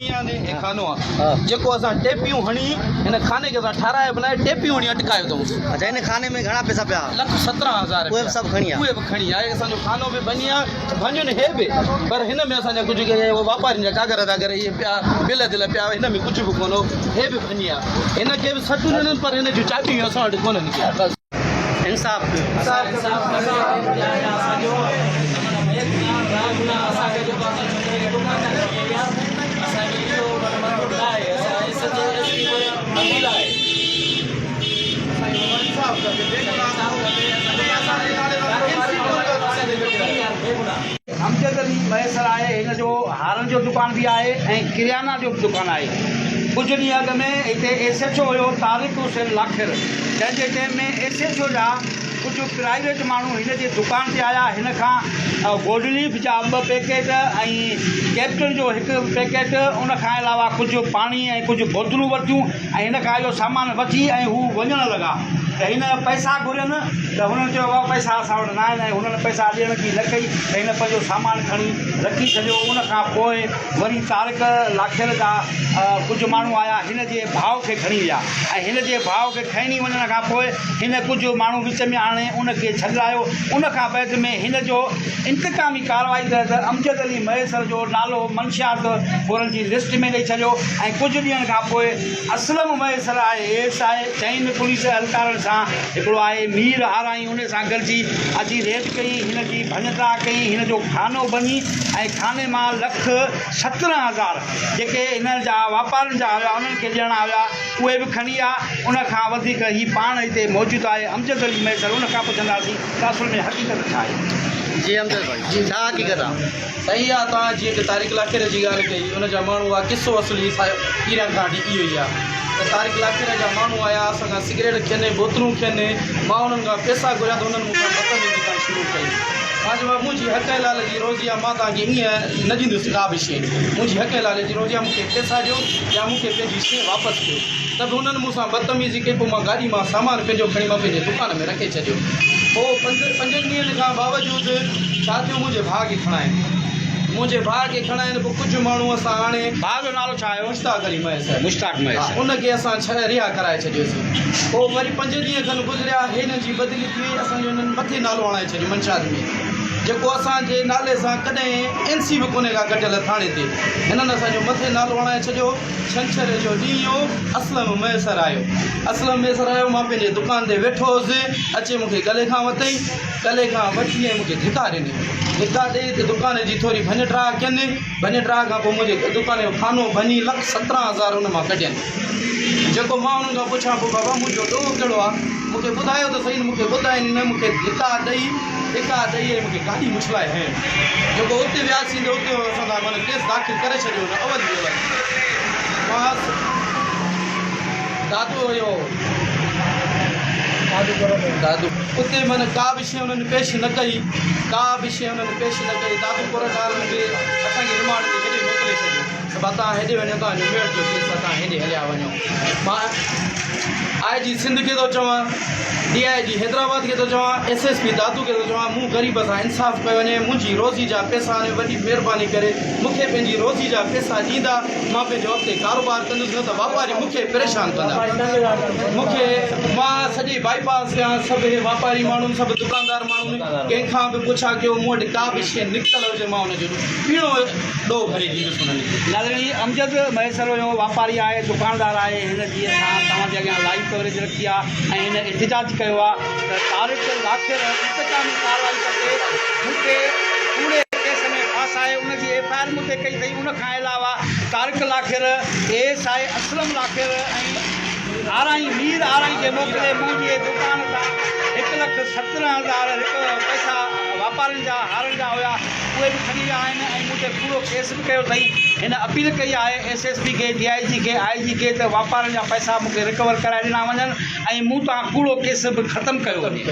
هي خانو آ جيڪو اسان ٽيپيون هڻي هن خاني کي اسان ٺارايو به ناهي ٽيپيون هڻي اٽڪايو اٿئون. اڇا هن خاني ۾ گهڻا پئسا پيا ها؟ 1,17,000 اهي به سڀ کڻي آ. اهي به کڻي آ. اسان جو خانو به ڀڃي آ ڀڃن هي به پر هن ۾ اسان جا ڪجهه واپارين جا ڪاڳر ڌاڳر اهي پيا بل دل پيا هن ۾ ڪجهه به ڪونه هو هي به ڀڃي آ هن کي به سٽون ڏنن پر هن جون چاٻيون اسان وٽ ڪونهن ڪي. انصاف ڪيو. انصاف کپي. امجد علي مهيسر آهي هن جو هارن جو دڪان به آهي ۽ ڪريانا جو به دڪان آهي ڪجهه ڏينهن اڳ ۾ هتي ايس ايڇ او هيو طارق حسين لاکير جنهن جي ٽيم ۾ ايس ايڇ او جا ڪجهه پرائيويٽ ماڻهو هن جي دڪان تي آيا هن کان گوڊليف جا ٻه پيڪيٽ ۽ ڪيپٽن جو هڪ پيڪيٽ ان کان علاوه ڪجهه پاڻي ۽ ڪجهه بوتلون ورتيون ۽ هن کان اهو سامان وٺي ۽ هو وڃڻ لڳا ته هن پئسا گهرين ته هنن چيو بابا پئسا اسان وٽ نه آهن ۽ هنن پئسا ڏيڻ جي نه ڪئي ته هن پنهنجو سامان کڻي رکي ڇڏيو ان کان پوء وري طارق لاکير جا ڪجهه ماڻهو آيا هن جي ڀاء کي کڻي ويا ۽ هن جي ڀاء کي کڻي وڃڻ کان پوء هن ڪجهه ماڻهو وچ ۾ آڻي ان کي ڇڏرايو ان کان بعد ۾ هن جو انتقامي ڪارروائي تحت امجد علي مهيسر جو نالو منشيات خورن جي لسٽ ۾ ڏئي ڇڏيو ۽ ڪجهه ڏينهن کان پوء Aslam Mahesar I S I چئن پوليس اهلڪارن سان هڪڙو آهي مير آرائين ان سان گڏجي اچي ريڊ ڪئي هن جي ڀڃ ڊاهه ڪئي هن جو خانو ڀڃي ۽ خاني مان 1,17,000 جيڪي هن جا واپارين جا هيا انهن کي ڏيڻا هيا اهي به کڻي آ ان کان وڌيڪ هي پاڻ هتي موجود آهي امجد علي مهيسر ان کان پڇنداسين ته اصل ۾ حقيقت ڇا آهي. جي امجد ڀائي ڇا حقيقت آ. صحيح آ توهان جيئن ڪه طارق لاکير جي ڳالهه ڪئي ان جا ماڻهو آ قصو اصل هي پهريان کان وٺي اهو ئي آ ته طارق لاکير جا ماڻهو آيا اسان کان سگريٽ کين بوتلون کين مان انهن کان پئسا گهريا ته انهن مون سان بدتميزي ڪرڻ شروع ڪئي مان چيو منهنجي حق حلال جي روزي آ مان توهان کي ائين نه ڏيندس ڪا به شيء منهنجي حق حلال جي روزي آ مون کي پئسا ڏيو يا مون کي پنهنجي شيء واپس ڪيو ته به انهن مون سان بدتميزي ڪئي پوء مان گاڏي مان سامان پنهنجو کڻي مان پنهنجي دڪان ۾ رکي ڇڏيو پوء پنجن ڏينهن کان باوجود ڇا ٿيو منهنجي ڀاء کي کڻائين منهنجي ڀاء کي کڻائين پوء ڪجهه ماڻهو اسان آڻي ڀاء جو نالو ڇا آهيو؟ مشتاق علي مهيسر مشتاق مهيسر ان کي اسان ڇڏي رها ڪرائي ڇڏيوسين پوء وري پنج ڏينهن کن گذريا هنن جي بدلي ٿي وئي اسان جو هنن مٿي نالو هڻائي ڇڏيو منشاد ۾ جيڪو اسان جي نالي سان ڪڏهن اين سي به ڪونهي ڪا ڪٽيل ٿاڻي تي هنن اسان جو مٿي نالو هڻائي ڇڏيو ڇنڇر جو ڏينهن هو اسلم مهيسر آيو اسلم مهيسر آيو مان پنهنجي دڪان تي ويٺو هوس اچي مون کي ڳلي کان وتئين ڳلي کان وٺي ۽ مون کي ڌڪا ڏني ڌڪا ڏئي ته دڪان جي ٿوري ڀڃ ڊاهه ڪين ڀڃ ڊاهه کان پوء منهنجي دڪان جو خانو ڀڃي 1,17,000 ان مان ڪڍين جيڪو مان انهن کان پڇان پيو بابا منهنجو ڏوهه ڪهڙو آ مون کي ٻڌايو ته سهي مون کي ٻڌائين نه مون کي ڌڪا ڏئي ڌڪا ڏئي ۽ مون کي گاڏي مڇلائي هنيو جيڪو اتي وياسين ته اتي اسان سان معنيٰ ڪيس داخل ڪري ڇڏيو هن اول ئي اول مان دادو هيو دادو اتي معنيٰ ڪا به شيء انهن پيش نه ڪئي ڪا به شيء انهن پيش نه ڪئي دادو ڪورٽ وارن به اسان کي رمانڊ تي هيڏي موڪلي ڇڏيو ته ڀا توهان هيڏي وڃو توهان جو ميڙ جو ڪيس آهي توهان هيڏي هليا وڃو مان آء جي سنڌ کي ٿو چوان ڊي I جي حيدرآباد کي ٿو چوان ايس ايس پي دادو کي ٿو چوان مون غريب سان انصاف ڪيو وڃي منهنجي روزي جا پئسا آهن وڏي مهرباني ڪري مون کي پنهنجي روزي جا پئسا ڏيندا مان پنهنجو اڳتي ڪاروبار ڪندس نه ته واپاري مون کي پريشان ڪندا مون کي مان سڄي بائي پاس تي آهيان سڀ هي واپاري ماڻهو سڀ دڪاندار ماڻهو ڪنهن کان به پڇا ڪيو مون وٽ ڪا به شيء نڪتل هجي مان ان جو ٻيڻو ڏوهه ڀري ڏيندس انهن کي. ناظرين هي امجد مهيسر جو واپاري آهي دڪاندار آهي هن جي اسان توهان جي اڳيان لائيو ڪوريج رکي آهي ۽ هن احتجاج ڪيو آهي ته طارق لاکير انتقامي ڪارروائي ڪندي مون کي ڪوڙي ڪيس ۾ ڦاسائي ان جي ايف I R مون تي ڪئي اٿئي ان کان علاوه Tariq Lakhair A S I Aslam Lakhair ۽ Arain Mir Arain کي موڪلي منهنجي دڪان تان 1,17,000 هڪ پئسا واپارين جا هارن جا هيا اهي به کڻي ويا آهن ۽ مون تي ڪوڙو ڪيس به ڪيو اٿئي هن اپيل ڪئي آهي ايس ايس پي کي ڊي I جي کي آء جي کي ته واپارين جا پئسا مون کي رڪور ڪرائي ڏنا وڃن ۽ مون تان ڪوڙو ڪيس به ختم ڪيو وڃي.